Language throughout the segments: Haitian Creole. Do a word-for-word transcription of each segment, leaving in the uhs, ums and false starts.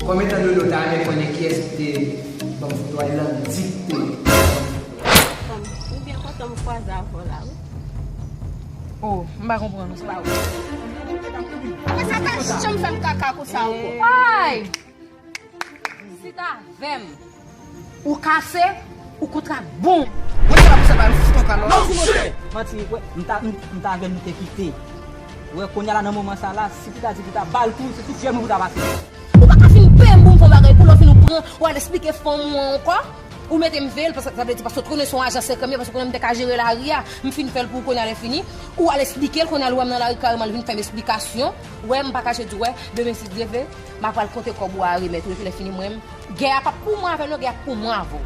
Kòm etan done w ta renmen konnen kiyès ki te ban m foto a, e Landy ki te ban m foto a. Fanm, ou byen kontan m kwaze avè w la, wi. Oh, m pa konprann ou, se pa ou. Mwen sa ta janm fè m kaka konsa ankò. Ay! Si t avè m, ou kase, ou kontra bon. Mwen te la pou sa ba m fout yon kalòt. Manti, wè, m ta, m, m ta vle nou te kite. Wè, kounye a la nan moman sa la, si pou ta di pou ta ba l kou, se sou fyèl mwen pou ta pase. Ou pa ka fin peye m pou m fè yon bagay pou lè w fin ou pran, ou al esplike fanm ou an ankò. Ou mete m veye l, paske sa vle di, paske w konnen se yon ajan sekrè m ye, paske w konnen m te ka jere lari a, m fin fè l pou ou kounye a lè fini. Ou al esplike l, kounye a l wè m nan lari kareman, l vin fè m esplikasyon. Wè, m pa kache di w, wè, demen si Dye vle, m a pral konte kòb ou a remèt ou, epi lè fini mwen menm, gè a p ap pou mwen avè w non, gè a pou mwen avè w.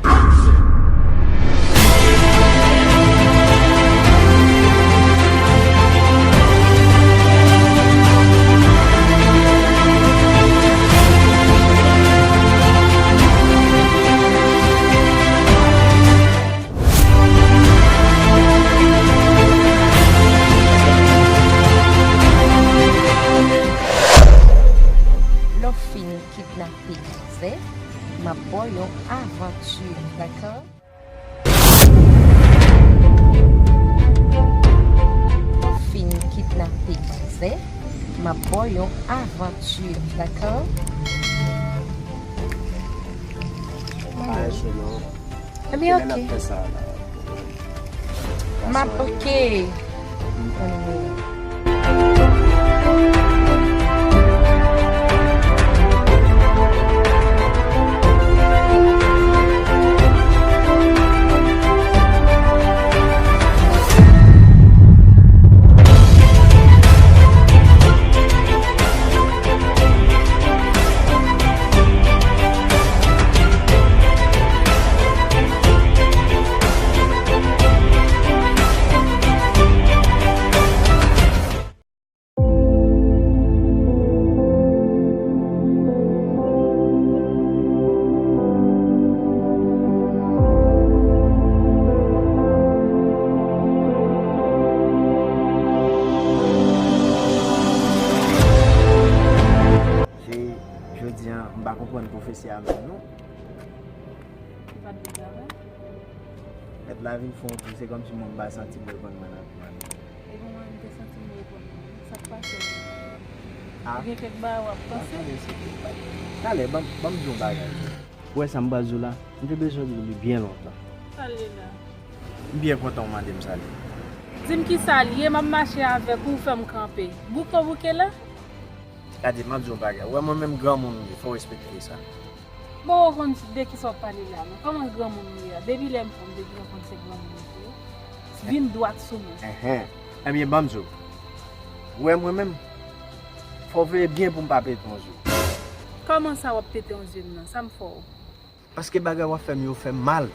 Lè w fin kidnape Joseph, m ap ba w yon avanti, dakò? Lè w fin kidnape Joseph, m ap ba w yon avanti, dakò? Pa enche non. Ebyen, oke. N ap fè sa la. M ap, oke. Se jodi a, m pa konprann pwofesè a menm non. Ou pa t vin travay? Mèt la vin fè yon kou, se kòmsi mwen m pa santi m reponn mwen nan kou a non. Epi mwen menm te santi m reponn mwen. Sa k pase w menm? Ah. Gen kèk bagay w ap panse? Talè, ban m, ban m di yon bagay. Ou wè sa m pral di w la? M te bezwen di w li byen lontan. Sa l ye la? M byen kontan w mande m sa l ye. Di m kisa l ye, m ap mache avèk ou, ou fè m kanpe. Bouke w bouke la? Gade, m ap di w yon bagay. Ou wè mwen menm granmoun m ye, fò w respekte sa. Bon, ou konn de kisa w ap pale la, non? Kòman granmoun ou ye a? Depi lè m fè m te gentan konn se granmoun ou te ye. Vin dwat sou mwen. Enhen. Ebyen, ban m di w. Ou wè mwen menm, fò w veye byen pou m pa pete yon zye w. Kòman sa w ap pete yon zye m nan? Sa m fè w? Paske bagay w ap fè m yo fè m mal.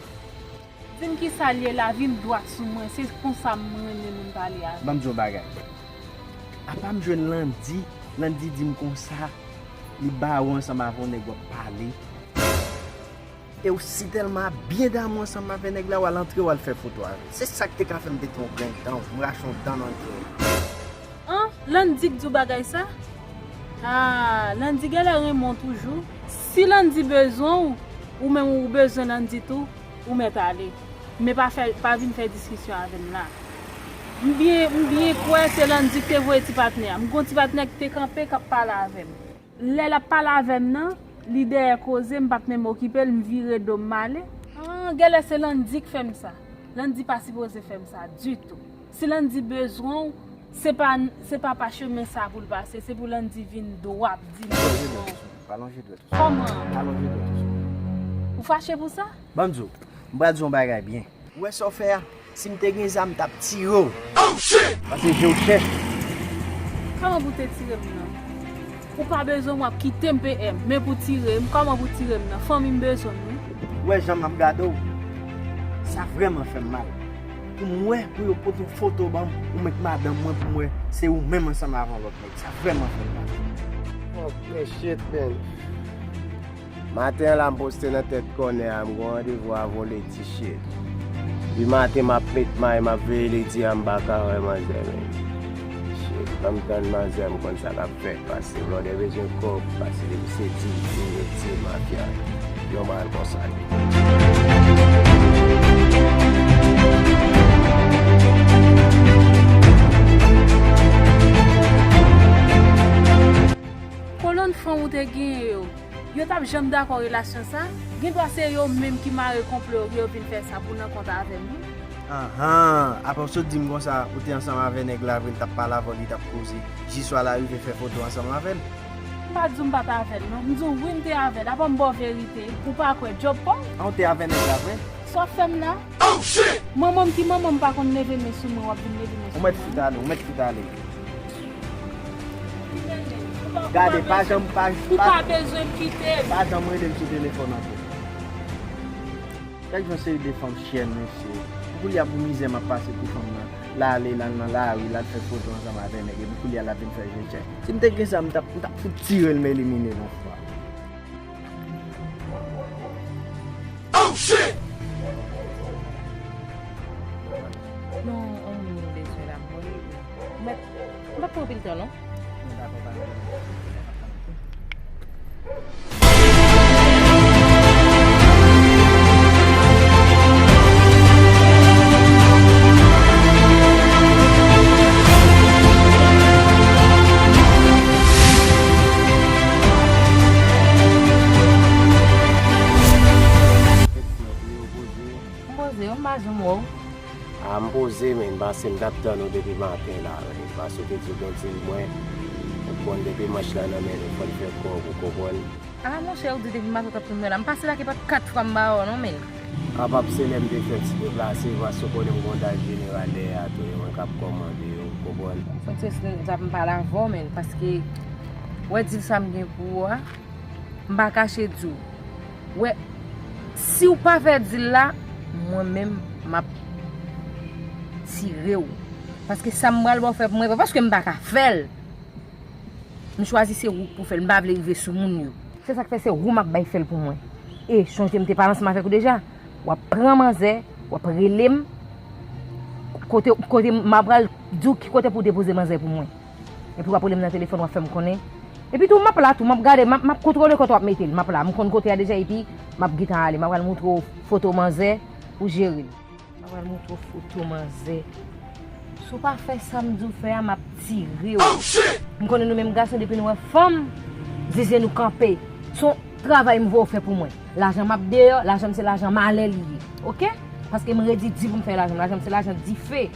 Di m kisa l ye la, vin dwat sou mwen, se konsa m renmen moun pale avè m. Ban m di w yon bagay. Apa m jwenn Landy, Landy di m konsa, li ba ou ansanm avè yon nèg w ap pale. E w si tèlman ap byen damou ansanm avè nèg la, w al antre, w al fè foto avè l. Se sa k te ka fè m pete yon grenn dan w, m rache yon dan nan kè w. An, Landy k di w bagay sa? Ah, Landy genlè renmen w toujou. Si Landy bezwen w, ou menm ou bezwen Landy tou, ou mèt ale. Men pa fè, pa vin fè diskisyon avè m la. M byen, m byen kwè se Landy k te voye ti patnè a. M gon ti patnè k te kanpe, k ap pale avè m. Lè l ap pale avè m nan, li dèyè koze, m pa t menm okipe l, m vire do m m ale. Ah, genlè se Landy k fè m sa. Landy pa sipoze fè m sa ditou. Si Landy bezwen w, se pa, se pa pa chemen sa pou l pase, se pou Landy vin dwat di m bezwen w. Pa lonje dwèt ou sou mwen. Kòman? Pa lonje dwèt ou sou mwen. Ou fache pou sa? Ban m di w, m pral di w yon bagay byen. Ou wè sa w fè a? Si m te gen zam, m t ap tire w. Pase je w chèch. Kòman pou w te tire m nan? Ou pa bezwen m, w ap kite m P M. Men pou tire m, kòman pou tire m nan? Fanmi m bezwen m, wi. Ou wè jan m ap gade w? Sa vrèman fè m mal. Pou m wè, pou yo pote yon foto ban m, ou menm k madanm mwen, pou m wè se ou menm ansanm avè yon lòt nèg. Sa vrèman fè m mal. Oh, man, shit, man. Maten an la, m poste nan tèt kònè a, m gon randevou avè w ledi, shit. Depi maten, m ap met may, m ap veye ledi a, m pa ka wè manzè, man. Shit. M tann manzè, m konn sa l ap fè. Pase Blòdè bezwen kòb, pase depi se di, di, di mafya. Yon mal konsa li. Kolonn fanm ou te genyen yo, yo t ap janm dakò relasyon sa? Gendwa se yo menm ki mare konplo yo, yo vin fè sa pou nan kont avè m wi. Anhan, apa w sot di m konsa, ou te ansanm avè nèg la vre, l t ap pale avè w, li t ap koze. Jiswa l arive fè foto ansanm avè l. M pa di w m pa t avè l non, m di w wi m te avè l, apa m ba w verite, ou pa kwè djòb pa w? An, ou te avè nèg la vre? Sa w ap fè m la? Manman m ki manman m pa konn leve men sou mwen, w ap vin leve men sou mwen. Ou mèt fout ale, ou mèt fout ale. Gade, pa janm, pa, ou pa bezwen kite m. Pa janm rele m sou telefòn ankò. Gad yon seri de fanm chyèn, mesye. Pou koulye a pou mizè m ap pase pou fanm nan. L ale, l al nan lari, l al fè foto ansanm avè nèg, epi koulye a l ap vin fè je tchè. Si m te gen sa, m t ap, m t ap fout tire l, m elimine l yon fwa. Oh, shit! Non, on moun m bezwen la, m voye li. M pa, m pa pran anpil tan, non. M poze yo, m pa janm wè w. A, m poze, men, pase m t ap tann ou depi maten la, men, pase w te di w gon dil mwen, ou konn depi manch la nan men nou, fò n fè kòb, ou konprann? A, monchè, ou di depi maten w t ap tann mwen la. M pase la ke pa kat fwa m pa wè w non, men. Kapab se lè m te fè ti deplase, pase w konnen m gon dal jeneral dèyè a tou, e mwen k ap kòmande yo, ou konprann? Fò ti responsab m pale avè w, men, paske, wè dil sa m gen pou ou a, m pa kache di w. Wè, si w pa fè dil la, mwen menm, m ap tire w. Paske sa m pral ba w fè pou mwen, pa paske m pa ka fè l. M chwazi se ou k pou fè l, m pa vle rive sou moun yo. Se sa k fè se ou m ap bay fè l pou mwen. E chonje m te pale ansanm avèk ou deja. W ap pran manzè, w ap rele m, kote, kote m ap pral di w ki kote pou w depoze manzè pou mwen. Epi w ap rele m nan telefòn, w ap fè m konnen. Epi tou, m ap la tou, m ap gade, m ap, m ap kontwole kote w ap mete l. M ap la, m konn kote a deja, epi m ap gentan ale. M ap pral montre w foto manzè pou jere l. M ap pral montre w foto manzè. Si w pa fè sa m di w fè a, m ap tire w. M konnen nou menm gason, depi nou wè fanm, zizye nou kanpe. Se yon travay m voye w fè pou mwen. Lajan m ap deyò, lajan m se lajan malè li ye. Oke? Paske m redi di pou m fè lajan m. Lajan m se lajan dife.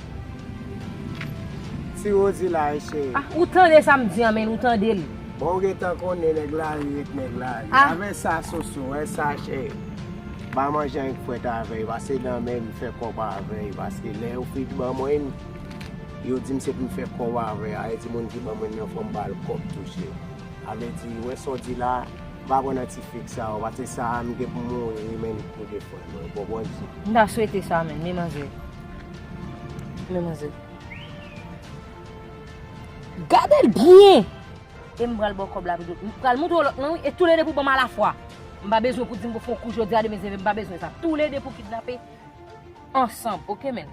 Ti Rosie la, cheri. Ah, ou tande sa m di an, men ou tande l. Bon, ou gentan konnen nèg lari ret nèg lari. Ah. Avè sa, Soso, wè sa, cheri. M pa manje anyen k frèt avè yo, pase nan men m fè kòb avè yo, paske lè yo fin ban mwen, yo di m se pou m fè kòb avè yo, a vle di moun ki ban mwen nan fò m ba l kòb tou, cheri. A vle di, wè sa w di la, m pa pran nan ti fake sa yo, paske sa a m gen pou mouri, wi, men pou defans mwen, ou konprann? M ta swete sa, men, men manzè. Men manzè. Gade l byen! E m pral ba w kòb la tou. M pral montre w lòt nan, wi, e toulede pou ban m alafwa. M pa bezwen pou di m pou fè yon kou jodi a, demen, m pa bezwen sa. Toulede pou kidnape ansanm, oke, men?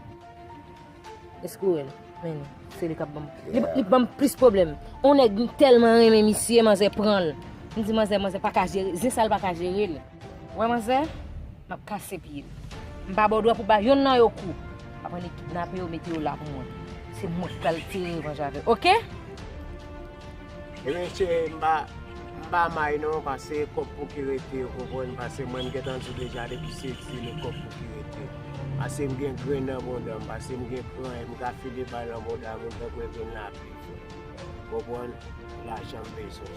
Èske w wè l? Men, se li k ap ban m. Li, li ban m plis pwoblèm. On nèg m tèlman renmen misye, manzè pran l. M di manzè, manzè pa ka jere, zen sa l pa ka jere l. Wè manzè, m ap kase pye l. M pa ba w dwa pou ba yonn nan yo kou. Apre li kidnape yo, mete yo la pou mwen. Se mwen k pral tire revanj avè l, oke? Ebyen, cheri, m pa, m pa may non, pase kòb pou ki rete, ou konprann, pase mwen m gentan di w deja depi se di le kòb pou ki rete. Pase m gen grenn nan bonda m, pase m gen pran, m ka file bal nan bonda moun tankou e grenn lapli. Konprann? Lajan m bezwen.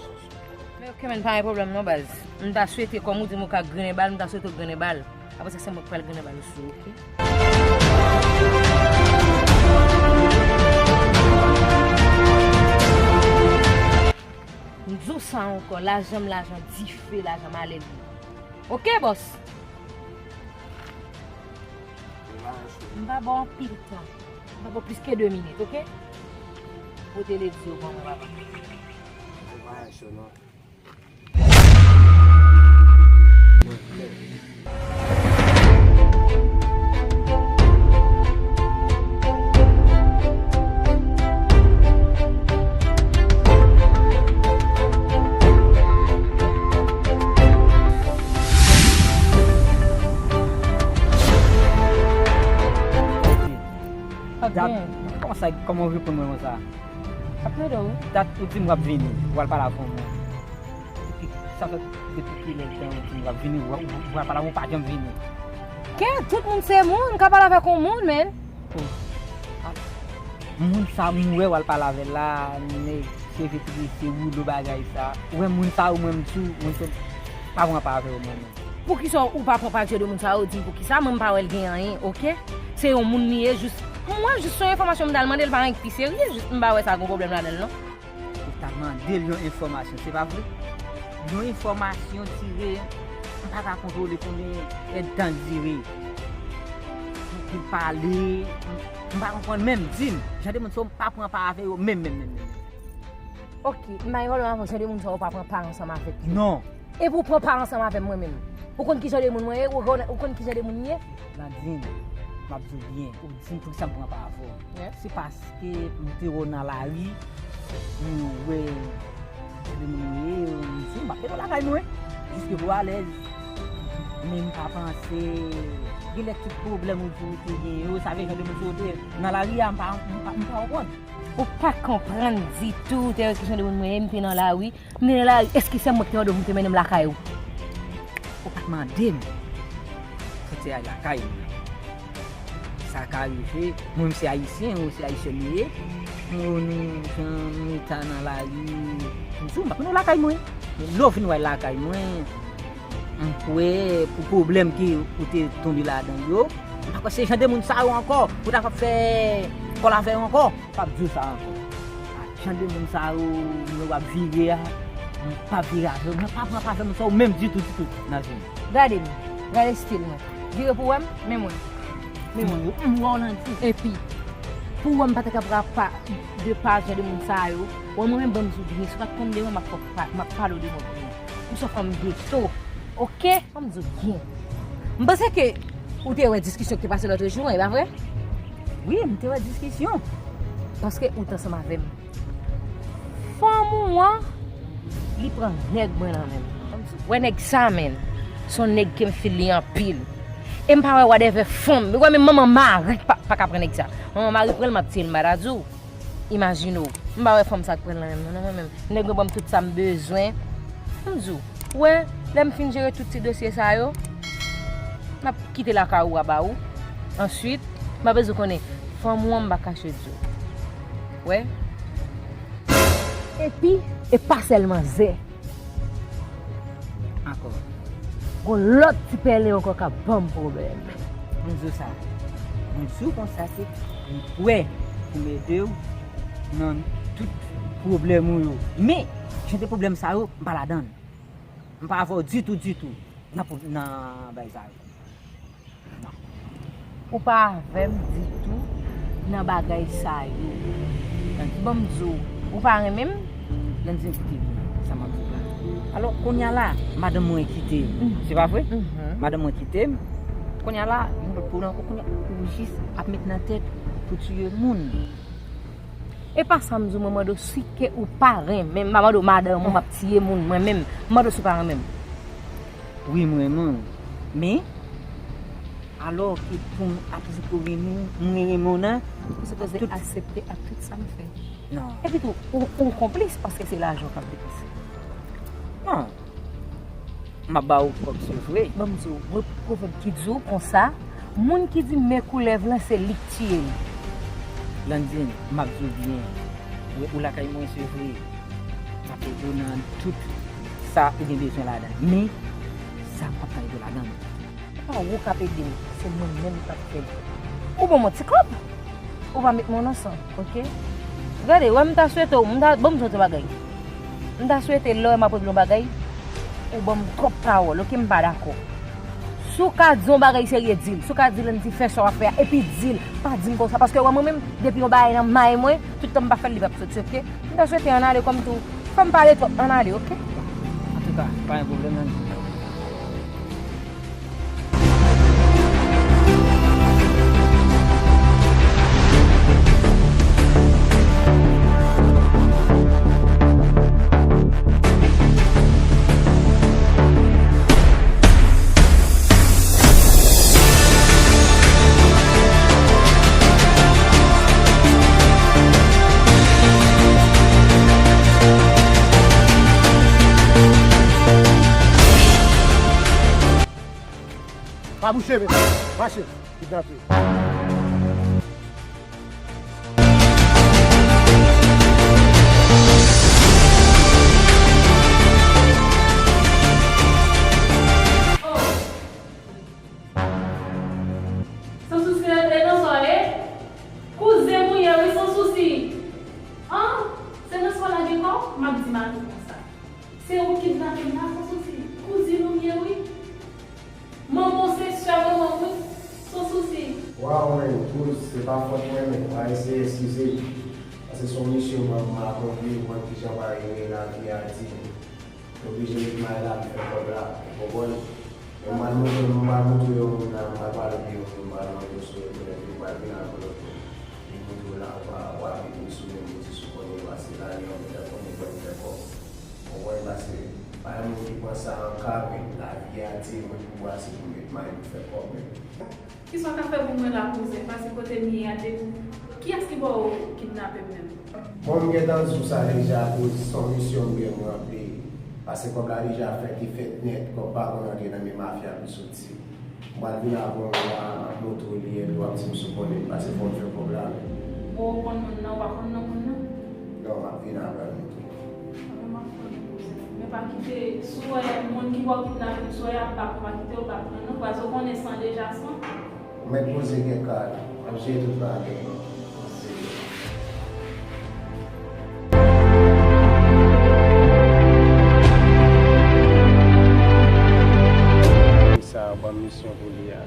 Men oke, men pa gen pwoblèm non, baz. M ta swete, kòm ou di m ou ka grennen bal, m ta swete w grennen bal. Apre sa, se mwen k pral grennen bal ou sou, oke? M di w sa ankò, lajan m, lajan dife, lajan malè li ye. Oke, bòs? M pa ba w anpil tan. M pa ba w plis ke de minit, oke? Pote ledi yo ban mwen, papa. Kòman w reponn mwen konsa? Ap mande w. Dat ou di m w ap vini, w al pale avè yon moun. Depi, sa fè depi kilè tan ou di m w ap vini, w, w, w al pale avè yon moun, ou pa janm vini. Kè, tout moun se moun, ka pale avèk yon moun, men. Oh. Ah. Moun sa m wè w al pale avè l la, nèg cheve trese, woulo bagay sa. Ou wè moun sa yo, mwen m di w, mwen se pa pran pa avè yo mwen menm. Poukisa ou pa pran pa jan de moun sa yo, di m poukisa, mwen m pa wè l gen anyen, oke? Se yon moun li ye, jis, m wè jis se yon enfòmasyon m t al mande l, pa anyen ki pi serye, jis m pa wè sa gen pwoblèm ladan l non. Ou t al mande l yon enfòmasyon, se pa vre? Yon enfòmasyon tire, m pa ka kontwole konbyen èdtan l dire. Pou, pou l pale, m, m pa konprann menm, di m, jan de moun sa yo m pa pran pa avè yo menm, menm, menm, menm. Oke, m pa gen pwoblèm avè w, jan de moun sa yo pa pran pa ansanm avèk yo. Non. Epi w pran pa ansanm avè m mwen menm. Ou konn ki jan de moun mwen ye, ou konn, ou konn ki jan de moun m ye? Blandine, m ap di w byen, ou di m poukisa m pran pa avè w. Se paske m te wè w nan lari, m wè jan de moun ou ye, m di w m ap mete w lakay mwen, jiske pou w alèz. Men m pa panse, genlè tout pwoblèm ou di w te gen yo, sa vle jan de moun sa yo te nan lari a, m pa, m pa, m pa konprann. Ou pa konprann ditou, ou te wè ki jan de moun mwen ye, m te nan lari, m te nan lari, èske se mwen ki te mande w pou m te mennen m lakay ou? Ou pa t mande m pou te al lakay ou. Sa ka rive, mwen m se ayisyen, ou se ayisyèn ou ye, nou, nou, jan nou ta nan lari, m di w, m pa mennen w lakay mwen. Men lè w vin wè lakay mwen, m kwè pou pwoblèm ke ou te tonbe ladan yo, m pa kwè se jan de moun sa yo ankò, ou ta p ap fè kòl avè yo ankò. M p ap di w sa ankò. A jan de moun sa yo, m wè w ap vire a, m p ap vire avè w. Mwen pa pran pa avè moun sa yo menm ditou, ditou nan vi m. Gade m, gade estil mwen. Vire pou w wè m, men mwen. Men mwen. M wè w nan di. Epi, pou w wè m pa t ka pran pa de pa jan de moun sa yo, wè mwen menm ban m di w byen, si w pa t konn de mwen, m ap fè w pa, m ap pale w de mwen byen. M se yon fanm geto, oke? Ban m di w byen. M panse ke ou te wè diskisyon ki te pase lòt jou an, e pa vre? Wi, m te wè diskisyon. Paske ou t ansanm avè m. Fanm ou an, li pran nèg mwen nan men m. Wè nèg sa, menn. Se yon nèg ke m feel li anpil. E m pa wè whatever fanm. Ou wè menm manman mari pa, pa ka pran nèg sa. Manman mari pran l, m ap tiye l, m pa ta di w. Imajine w. M pa wè fanm sa k pran l nan men m, non, non, mwen menm. Nèg mwen ban m tout sa m bezwen. M di w, wè, lè m fin jere tout ti dosye sa yo, m ap kite lakay ou a ba ou. Answit, m ap bezwen konnen fanm ou an, m pa kache di w. Wè? Epi, e pa sèlman zè. Ankò. Gon lòt ti pèlen ankò k ap ban m pwoblèm. Mwen di w sa. Mwen di w konsa ke m prè pou m ede w nan tout pwoblèm ou yo. Men, jan de pwoblèm sa yo, m pa ladan l. M pa avè w ditou, ditou nan, nan bagay sa yo. Ou pa avè m ditou nan bagay sa yo. Ban m di w, ou pa renmen m? Landy, koute byen sa m ap di w la. Alò, kounye a la, madanm mwen kite m. Mhm. Se pa vre? Mhm. Madanm mwen kite m. Kounye a la, yon lòt pwoblèm ankò, kounye a, ou jis ap met nan tèt pou tiye moun. E pa sa m di w, mwen mande w si ke ou pa renmen m, m pa mande w madanm ou, m ap tiye moun, mwen menm, m mande w si w pa renmen m. Wi, m renmen w. Men, alò ke pou m ap di ke w renmen m, mwen renmen w nan. Ou sipoze aksepte ak tout sa m fè. Non. Epi tou, ou, ou konplis paske se lajan w k ap depanse. Non. M ap ba w kòb, se vre. Ban m di w, gen pwovèb ki di w konsa, moun ki di men koulèv lan, se li k tiye l. Landine, m ap di w byen. Ou, ou lakay mwen, se vre. M ap ede w nan tout sa ou gen bezwen ladan. Men, sa m p ap ka ede w ladan l. Se pa ou k ap ede m, se mwen menm k ap fè l. Ou ban m yon ti kòb, ou pa met mwen nan san, oke? Gade, wè m ta swete w, m ta, ban m di w yon ti bagay. M ta swete lè w wè m ap regle yon bagay, ou ban m twòp pawòl, oke? M pa dakò. Si w ka di yon bagay serye, di l. Si w ka di Landy fè sa w ap fè a, epi di l. Pa di m konsa, paske wè mwen menm, depi yon bagay nan may mwen, tout tan m pa fè l, li p ap soti, oke? M ta swete ann ale kòm tou. Fò m pale twòp, ann ale, oke? Antouka, pa gen pwoblèm, Landy. Bouche, mesye. Mache. Kidnape. Sansousi rete nan sa w ye? Kouzin m ou ye wi, Sansousi. An, se nan sa w lage kò w? M ap di Matou konsa. Se ou k kidnape m la, Sansousi. Kouzin ou m ye wi. Manman w se sè manman m wi, Sansousi. Waw, men, kouz, se pa fòt mwen, men m a eseye eskize. Paske se yon misyon mwen, mwen akonpli, ou konn kijan bagay yo ye, lavi a di. M oblije met may la, m fè kòb la, ou konprann? Men m pral montre, m pral montre yon moun la, m pral pale de yon moun, m pral montre w sou entènèt, ou pral vin avè yon lòt moun. Li montre w la, ou pa, ou pa vin sou menm, ou di sou konnen, paske la, li anvè fè konnen, fè kòb. Ou konprann? Paske pa yon moun ki pran sa an ka, men lavi a di, mwen, pou mwen, se pou m met may, m fè kòb, men. Kisa w ka fè pou mwen la, kouzen? Pase kote m ye a, depi kiyès ki ba w kidnape m menm? Bon, m gentan di w sa deja, akoz se yon misyon m gen m ranpli. Pase kòb la deja fèt, li fèt nèt, kòb pa konn rantre nan men mafya pou soti. M pral vin avè w la, m ap montre w li, epi w ap di m si w konnen, pase fò m fè kòb la, men. Bon, ou konn moun nan, ou pa konn non moun nan? Non, m ap vin avè l montre w. Mwen, m ap konnen kouzen. Men pa kite, si w wè moun ki ba w kidnape m, si w wè y ap bat ou, pa kite yo bat mwen non, paske w konnen san deja san. Ou mèt poze kèk kal, m ap jere tout bagay. Sa ban m misyon pou li a.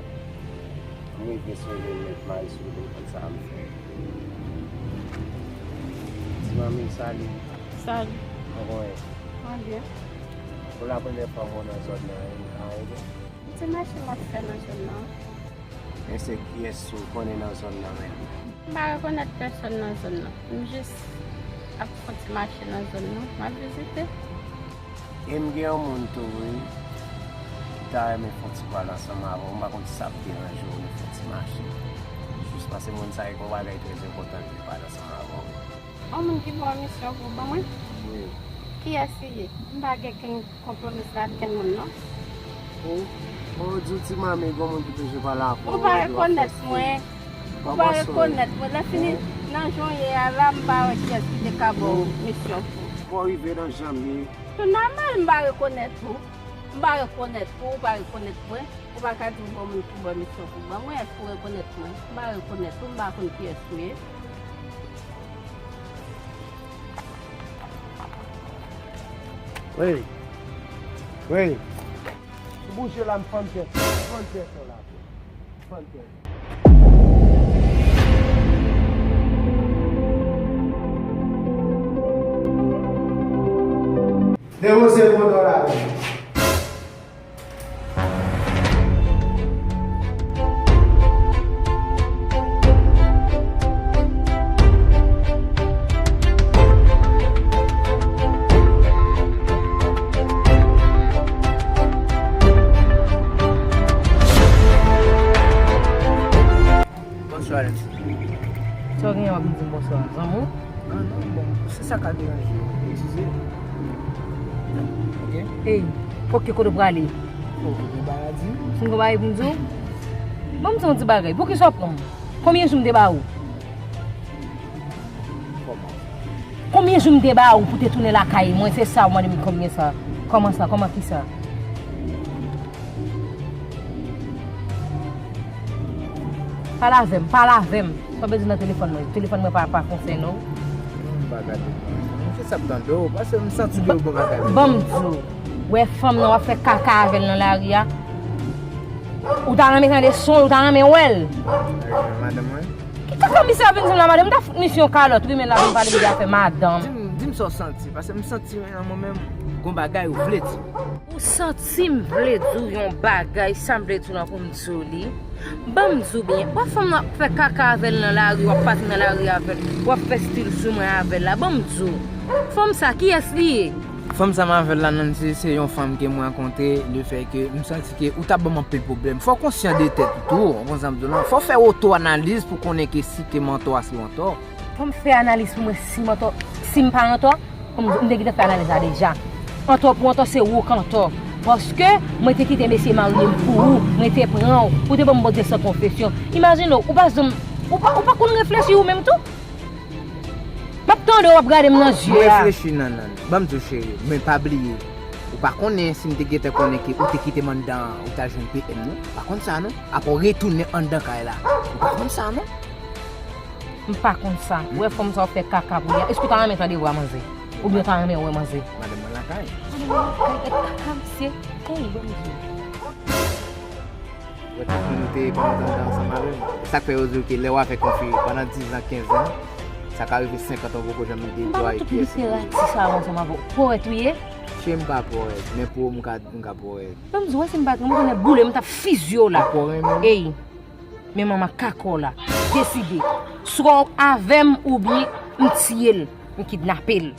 M rive sou li, m met may sou li, m konn sa m fè. Ti manmi, salut. Salut. Kòman w ye? Mwen byen. Pou la premyè fwa m wè w nan zòn nan, wi, m ka ede? Se mache m ap fè nan zòn nan. Men se kiyès ou konnen nan zòn nan menm? M pa rekonèt pèsòn nan zòn nan. M jis ap fè yon ti mache nan zòn nan. M ap vizite. E m gen yon moun tou, wi, ki ta renmen fè yon ti pale ansanm avè w. M pa konn si sa ap deranje w, nou fè yon ti mache. Jis pase moun sa, e gon bagay trè enpòtan ki vle pale ansanm avè w. Yon moun ki ba w misyon pou w ban mwen? Wi. Kiyès li ye? M pa gen kenn konpwomisyon ak kenn moun, non. Ou, bon, ou di w ti manmi, gon moun ki bezwen pale avè w. Ou pa rekonèt mwen. Ou pa rekonèt mwen. Lè fini, nan jan w ye a la, m pa wè kiyès ki te ka ba w misyon pou. Bon, rive nan janm li. Tou nòmal, m pa rekonèt ou. M pa rekonèt ou, ou pa rekonèt mwen. Ou pa ka di m gon moun ki ba w misyon pou ban mwen. Èske ou rekonèt mwen? M pa rekonèt ou, m pa konn kiyès ou ye. Wey! Wey! Ou bouje la, m fann tèt. M fann tèt ou la. M fann tèt. Depoze l, mwen nan lari. Bonswa, Alexis. Sa w genyen w ap di m bonswa? Zanmi w? Ah non, bon, se sa k ap deranje w. Eskize. Ok. Ey, ok, kote w prale? Oh, gen bagay di. Si m gen bagay pou m di w? Ban m di w yon ti bagay. Poukisa w ap pran m? Konbyen jou m te ba ou? Kòman? Konbyen jou m te ba ou pou te tounen lakay mwen? Se sa w mande m konbyen sa? Kòman sa? Kòman kisa? Pale avè m, pale avè m. Sa w bezwen nan telefòn mwen? Telefòn mwen pa, pa konsène w. Non, m pa gade. M jis ap tande w, paske m santi ke w gon bagay. Ban m di w, wè fanm nan w ap fè kaka avè l nan lari a. Ou ta renmen tande son l, ou ta renmen wè l. Madanm mwen. Ki kaka misye ap vin di m la, madanm? M ta fout misye yon kalòt, wi, men l ap vin pale m de afè madanm. Di m, di m sa w santi, paske m santi nan mwen menm, gon bagay ou vle di. Ou santi m vle di w yon bagay, sa m vle di w lan pou m di w li. Ban m di w byen, wè fanm nan w ap fè kaka avè l nan lari, w ap pase nan lari avè l, w ap fè stil sou mwen avè l la, ban m di w. Fanm sa, kiyès li ye? Fanm sa m avè l la, Nancy, se yon fanm ke m rankontre, lefètke m santi ke ou t ap ban m anpil pwoblèm. Fò w konsyan de tèt ou tou, ou konprann sa m di w lan. Fò w fè oto analiz pou konnen ke si ke m antò a, si w antò. Fò m fè analiz pou mwen si m antò, si m pa antò. Kòm m te gentan fè analiz la deja. Antò pou antò, se ou k antò. Paske mwen te kite mesye marye m pou ou, mwen te pran w, ou te ban m Bondye san konfesyon. Imajine w, ou pa janm, ou pa, ou pa konn reflechi ou menm tou? M ap tande w ap gade m nan zye a. Mwen reflechi, Nannan. Ban m di w, cheri, men pa bliye, ou pa konnen si m te gentan konnen ke ou te kite m anndan an, ou ta jwenn P M non. Pa konn sa non. Apre w retounen anndan kay la. Ou pa konn sa non. M pa konn sa. Ou wè fanm sa w ap fè kaka pou li a. Èske w ta renmen tande vwa manzè? Oubyen w ta renmen wè manzè? Madanm mwen lakay. Madanm mwen lakay, gad kaka misye. Ey, ban m di w. Wè tout moun ou te pandan w t anndan ansanm avè m. E sa k fè yo di w ke lè w avèk yon fi pandan diz an, kenz an, sa ka rive senkant an, ou poko janm mete dwa epi esi. M pa nan tout literati sa yo ansanm avè w. Powèt ou ye? Cheri, m pa powèt, men pou ou m ka, m ka powèt. Ban m di w, wè si m pa t renmen, ou konnen boule m t ap fizye w la. Ou poko renmen m? Ey, men manman kaka w la, deside. Swa w avè m oubyen m tiye l. M kidnape l.